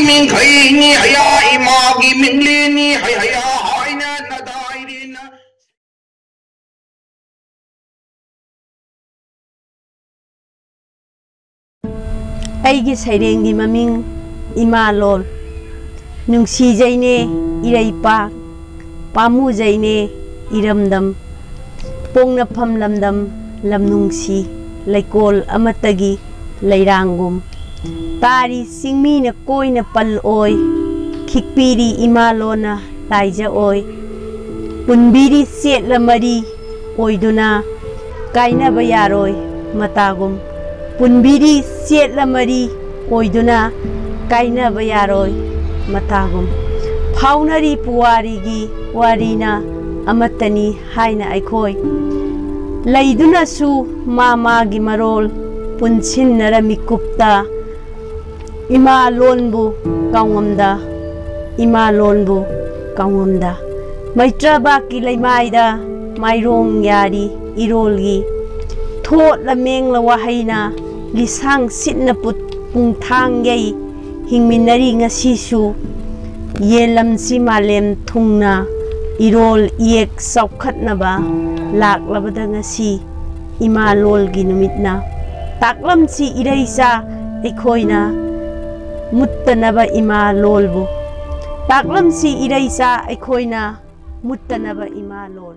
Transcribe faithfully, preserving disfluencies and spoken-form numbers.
ꯃꯤꯡꯈꯩꯅꯤ ꯍꯌꯥ ꯏꯃꯥꯒꯤ ꯃꯤꯡꯂꯦꯟꯅꯤ ꯍꯩ ꯍꯌꯥ ꯍꯥꯏꯅ ꯅꯗꯥꯏꯔꯦꯅ꯫ ꯑꯩꯒꯤ ꯁꯩꯔꯦꯡꯒꯤ ꯃꯃꯤꯡ ꯏꯃꯥ ꯂꯣꯜ꯫ ꯅꯨꯡꯁꯤꯖꯩꯅꯦ ꯏꯔꯩꯄꯥꯛ, ꯄꯥꯝꯃꯨꯖꯩꯅꯦ ꯏꯔꯝꯗꯝ, ꯄꯣꯛꯅꯐꯝ ꯂꯝꯗꯝ ꯂꯝꯅꯨꯡꯁꯤ, ꯂꯩꯀꯣꯜ ꯑꯃꯠꯇꯒꯤ ꯂꯩꯔꯥꯡꯒꯨꯝ꯫ ꯇꯥꯔꯤ ꯆꯤꯡꯃꯤꯅ ꯀꯣꯏꯅ ꯄꯜ ꯑꯣꯏ, ꯈꯤꯛꯄꯤꯔꯤ ꯏꯃꯥ ꯂꯣꯟꯅ ꯂꯥꯏꯖ ꯑꯣꯏ꯫ ꯄꯨꯟꯕꯤꯔꯤ ꯆꯦꯠꯂ ꯃꯔꯤ ꯑꯣꯏꯗꯨꯅ, ꯀꯥꯏꯅꯕ ꯌꯥꯔꯣꯏ ꯃꯇꯥꯒꯨꯝ꯫ ꯄꯨꯟꯕꯤꯔꯤ ꯆꯦꯠꯂ ꯃꯔꯤ ꯑꯣꯏꯗꯨꯅ, ꯀꯥꯏꯅꯕ ꯌꯥꯔꯣꯏ ꯃꯇꯥꯒꯨꯝ꯫ ꯐꯥꯎꯅꯔꯤ ꯄꯨꯋꯥꯔꯤꯒꯤ ꯋꯥꯔꯤꯅ ꯑꯃꯠꯇꯅꯤ ꯍꯥꯏꯅ ꯑꯩꯈꯣꯏ ꯂꯩꯗꯨꯅꯁꯨ ꯃꯥ ꯃꯥꯒꯤ ꯃꯔꯣꯜ ꯄꯨꯟꯁꯤꯟꯅꯔ ꯃꯤꯀꯨꯞꯇ ꯏꯃꯥ ꯂꯣꯟꯕꯨ ꯀꯥꯎꯉꯝꯗ, ꯏꯃꯥ ꯂꯣꯟꯕꯨ ꯀꯥꯎꯉꯝꯗ꯫ ꯃꯩꯇ꯭ꯔꯕꯥꯛꯀꯤ ꯂꯩꯃꯥꯏꯗ ꯃꯥꯏꯔꯣꯡ ꯌꯥꯔꯤ ꯏꯔꯣꯜꯒꯤ ꯊꯣꯠꯂ ꯃꯦꯡꯂ ꯋꯥꯍꯩꯅ ꯂꯤꯁꯥꯡ ꯁꯤꯠꯅ ꯄꯨꯠ-, ꯄꯨꯡꯊꯥꯡ ꯌꯩ ꯍꯤꯡꯃꯤꯟꯅꯔꯤ ꯉꯁꯤꯁꯨ꯫ ꯌꯦꯟꯂꯝꯁꯤ ꯃꯥꯂꯦꯝ ꯊꯨꯡꯅ ꯏꯔꯣꯜ ꯏꯌꯦꯛ ꯆꯥꯎꯈꯠꯅꯕ ꯂꯥꯛꯂꯕꯗ ꯉꯁꯤ ꯏꯃꯥ ꯂꯣꯜꯒꯤ ꯅꯨꯃꯤꯠꯅ꯫ ꯇꯥꯛꯂꯝꯁꯤ ꯏꯔꯩꯆꯥ ꯑꯩꯈꯣꯏꯅ ꯃꯨꯠꯇꯅꯕ ꯏꯃꯥ ꯂꯣꯜꯕꯨ꯫ ꯇꯥꯛꯂꯝꯁꯤ ꯏꯔꯩꯆꯥ ꯑꯩꯈꯣꯏꯅ ꯃꯨꯠꯇꯅꯕ ꯏꯃꯥ ꯂꯣꯜ꯫